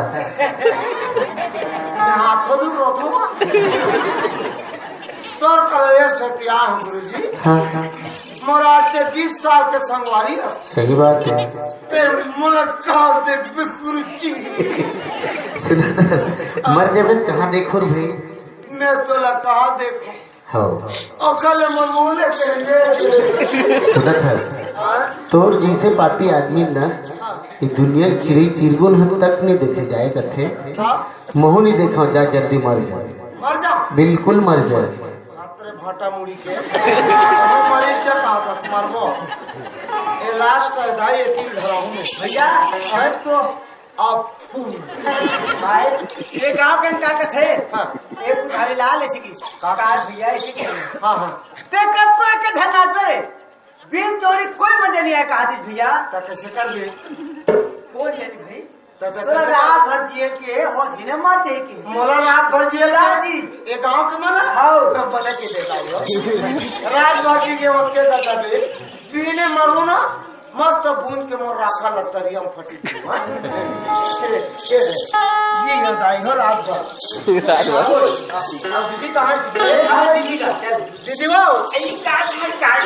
मैं हाथों दूर रोथो। तोर करा ये सत्या हम गुरुजी। हाँ, हाँ। मोर आज ते बीस साल के संगवारी है। सही बात है। ते मुलाकात दे गुरुजी। सुन, मर जेबे त कहाँ देखो रे भाई? मैं तोला कहाँ देखो? हव। ओकर ले मोर मुंह ले कहेंगे। सुनत हस? हाँ? तोर जैसे पापी आदमी न, हाँ। ये दुनिया के चिरई चिरगुन ह तक नहीं देखे जाए कथे। हाँ? महू नहीं देखा, जा जल्दी मर जा। मर जा? बिल्कुल मर जा। अतरे भाटा मुड़ी के। मरीच कहा था, मरबो। ए लास्ट है दाई, ये तीन धरा हूँ। भैया, हाँ? तो अब फूल। भाई, ये गांव के का कथे? हाँ। ए बुधारी लाल ऐसे की। का? कार भैया ऐसे की। हाँ, हाँ। ते कब को एक धरना पे रे? बीन जोड़ी कोई मजा नहीं आया, कहा थी भैया। तो कैसे कर ले? बोल ये नहीं भाई। तो, तो तोला कैसे रात भर जिए के, हो दिने मर जाए के। मोला रात भर जिए ला जी। ये गांव के मन? हाँ। तो भले के देता हो। रात भर जी के वक्त के दादा बे, पीने मरू ना, मस्त बूंद के मोर राखा लतरिया में फटी थी, हाँ? ये, ये है। ये याद आई हो रात भर। रात भर। अब दीदी कहाँ है दीदी? हाँ, दीदी का, क्या? दीदी वो? यही काट में काट।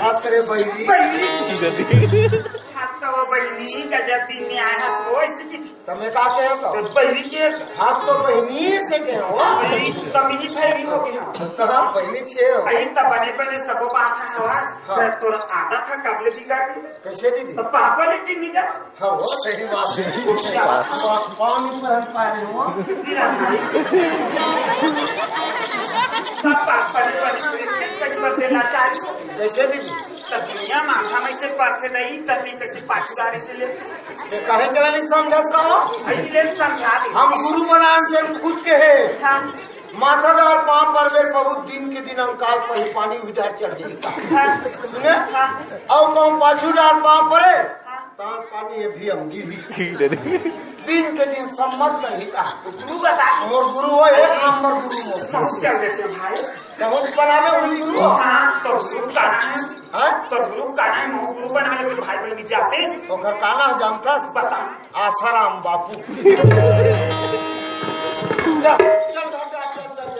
हाथ करे बहिनी। बहिनी। हाथ तो वो बहिनी का जब दिन में आया था, वो इसकी तो मैं का कहे तो? तो बहिनी के हाथ तो बहिनी से के हो। अरे, तमिनी फैरी हो गया। तो हम बहिनी के हो। अरे, तब बने बने तब बात है हवा। हाँ। तो तोरा आदत है कब ले बिगाड़ दी? कैसे दीदी? तो पापा ने चिन्ह जा। हाँ, वो सही बात है। क्या? पा-, पानी पर हम पा रहे हो। सिरा भाई। सब पापा ने बने बने कैसे बदलना चाहिए? कैसे दीदी? त दुनिया माथा में से परथे नहीं, तन्ने कैसे पाछुदारी से ले? ते काहे चला नहीं समझस का हो? अरे ले समझा दे। हम गुरु बनान से खुद के है। हाँ। माथा डार पाँव पर बे, बहुत दिन के दिन अंकाल पर ही पानी उधर चढ़ जाई का। हाँ। सुने? हाँ। अउ कहूँ पाछू डार पाँव परे, हाँ। तार पानी ये भी हम गिरी। दिन के दिन सम्मत नहीं का। गुरु बता। मोर गुरु हो, एक नंबर गुरु हो। पहुँच चल देते भाई। बहुत बनावे हुई गुरु। हाँ, तो गुरु का नाम है। हाँ? तो गुरु का नाम है, गुरु बनावे के भाई बहन जाते। ओकर का नाम जानता? बता। आसाराम बापू। चल, चल, चल, चल, चल।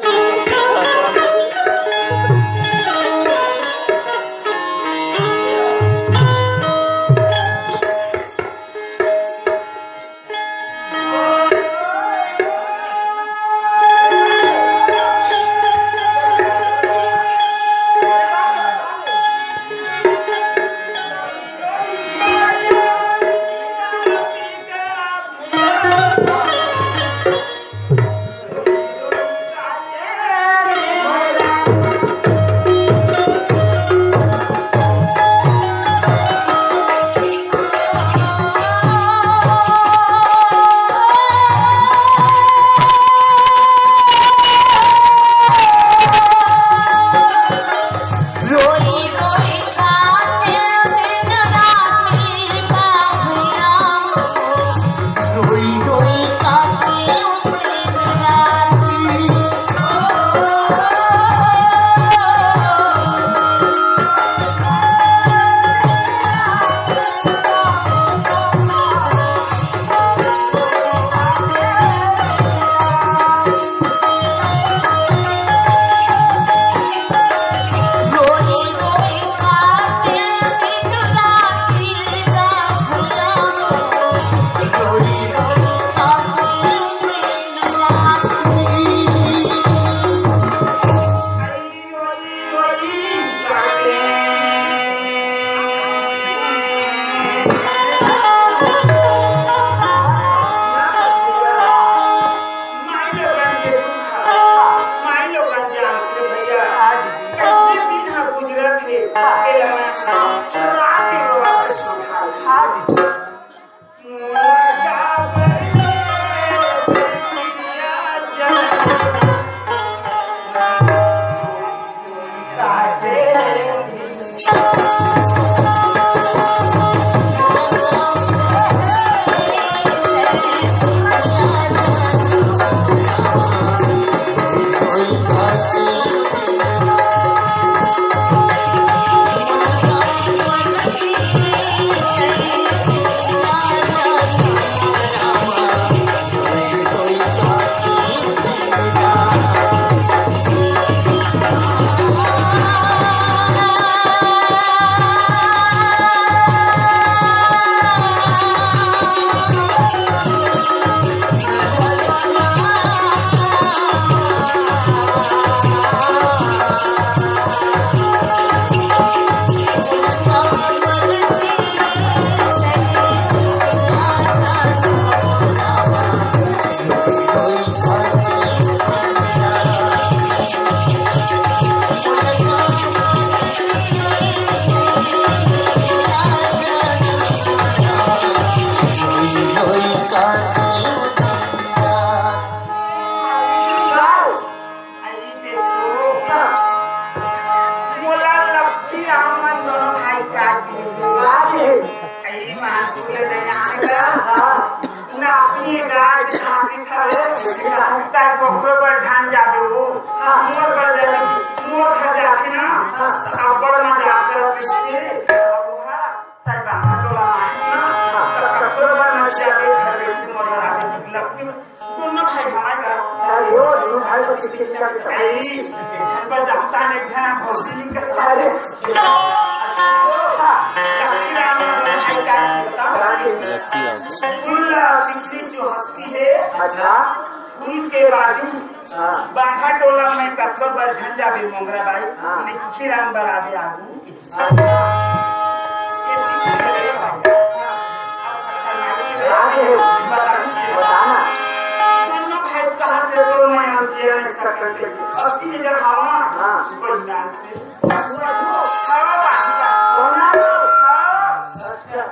तैं ककरो बर झन जाबे हो। मोर बर जाबे, मोर घर जाबे ना, त अब्बड़ मजाक करत रहिथे। अब ओहा तैं बांधा टोला आए ना, त ककरो बर मत जाबे, घर बइठे मोर बर आबे, लगती दोनों भाई हमारे घर। अरे ओ, दोनों भाई को शिक्षित कर देता। अरे, एक झन बर जाता, एक झन भौजी नहीं करता। अरे। हाँ, लकी राम भाई का लगती है। कुल बिजली जो हस्ती है, अच्छा। उनके बाजू हाँ। बांधा टोला में कतको बर झन जाबे मोंगरा बाई, हाँ। निखी राम बर आबे आगू। हाँ। आगे है। बताना। दोनों भाई कहाँ से तो मैं आंटिया नहीं सकते। अस्सी हजार हवा। हाँ। बढ़िया से। हवा बांधा। सोना। हाँ। अच्छा।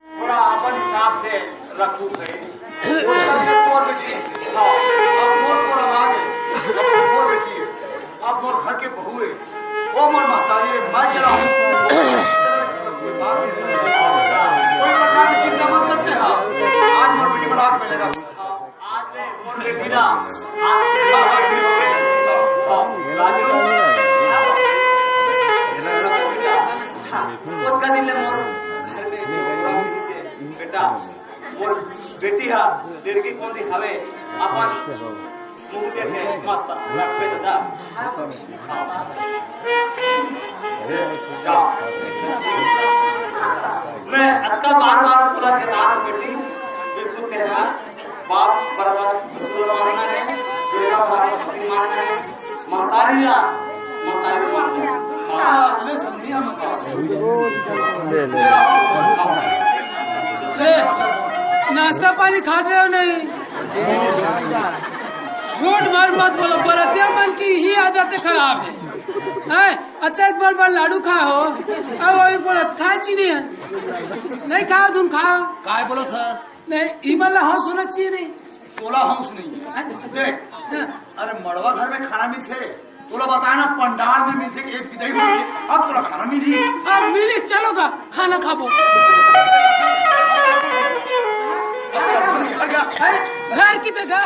थोड़ा अपन हिसाब से रखू भाई। वो तब से मोर बेटी, हाँ, अब मोर को रंगा दे। अब मोर बेटी है। अब मोर घर के बहू है। वो मोर महतारी है, मैं चला हूँ। कोई प्रकार की चिंता मत करते हैं। आज मोर बेटी बरात में लगा। आज ले मोर बेटी ना। आज राजू। हाँ, ओतका दिन ले मोर घर में मोर बेटी से, बेटा, मोर बेटी हा लड़की कौन सी हवे, अपन मुंह देखे मस्त रखबे दादा। जा। मैं अतका बार बार बोला के रात बेटी, बिल्कुल तेरा बाप बराबर ससुर मानना है, बेटा बराबर पत्नी मानना है, महतारी ला, महतारी मानना है। हाँ, ले सुनिए मत। ले, नाश्ता पानी खा रहे हो नहीं? झूठ मत, मत बोलो, बरतिया मन की ही आदत खराब है। हैं? अतेक बड़ बड़ लाडू खाओ, अब अभी बोलत खाए चीनी है। नहीं खाओ, तुम खाओ। काय बोलो सर? नहीं, ई मन ला हौस होना चाहिए नहीं। तोला हौस नहीं है। देख, हाँ। अरे मड़वा घर में खाना मिलथे, तोला बताए ना, पंडाल में मिलथे कि एक बिदाई होथे, अब तोला खाना मिली। अब मिली, चलो गा, खाना खाबो। अब चल, घर गा। घर की तो गा।